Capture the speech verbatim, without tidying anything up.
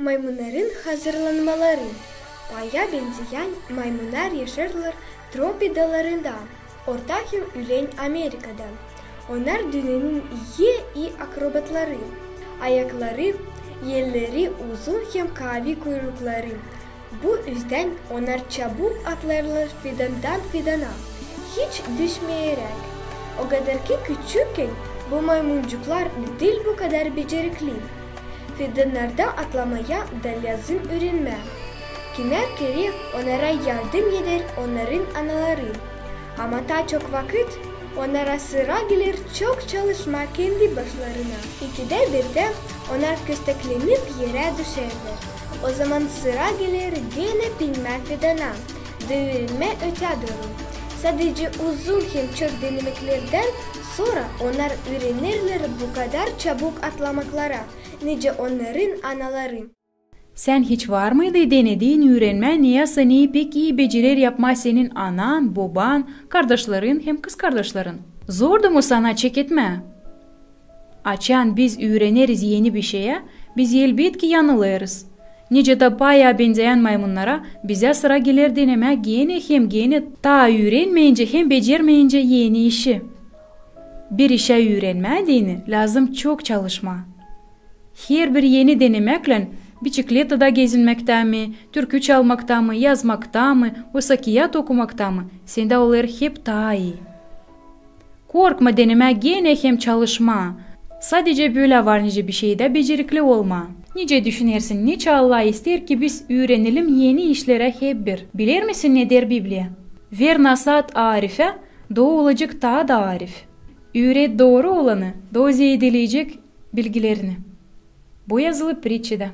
Maymunnarın hazırlanmaları. Paya benzeyän maymunnar yaşêêrlar tropik daalarında, Orta hem Ülän Amerikada. Onnar dünnenin en ii akrobatları. Ayakları, elleri uzun hem kaavi kuyrukları. Bu üzdän onnar çabuk atlêêrlar fidandan fidana, hiç düşmeyeräk. O kadar ki küçükkän bu maymuncuklar diil bu kadar becerikli. Fidannarda atlamaya da lääzım üürenmää. Kimär kerä onnara yardım eder onnarın anaları. Ama taa çok vakıt onnara sıra geler çok çalışmaa kendi başlarına. İkidä birdä onnar kösteklenip erä düşerlär. O zaman sıra geler genä binmää fidana da üürenmää ötää dooru. Sadecä uzun hem çok denemeklerdän sora onnar üürenerlär bu kadar çabuk atlamaklara, nicä onnarın anaları. Sän hiç var mıydı denediin üürenmää, ne yasa neyi pek ii becerer yapmaa senin anan, boban, kardaşların hem kızkardaşların? Zordu mu sana çeketmää? Açan biz üüreneriz eni bir şeyä, biz elbetki yanılêrız. Nicä dä paya benzeyän maymunnara, bizä sıra geler denemää genä hem genä, taa üürenmeyincä hem becermeyincä eni işi. Bir işä üürenmää deyni lääzım çok çalışmaa. Herbir eni denemäklän, biçikletada gezinmäktä mi, türkü çalmakta mı, yazmakta mı, osa kiyat okumakta mı, sendä olêr hep taa ii. Korkma denemää genä hem çalışmaa. Sadecä bölä var nicä bir şeydä becerikli olmaa. Nicä düşünersin, neçin Allah isteer ki biz üürenelim eni işlerä hep bir? Biler misin, ne deer Bibliya? Ver nasaat arifä, da o olacek taa da arif. Üüret dooru olanı, da o zeedeleyecek bilgilerini. Bu yazılı pritçedä.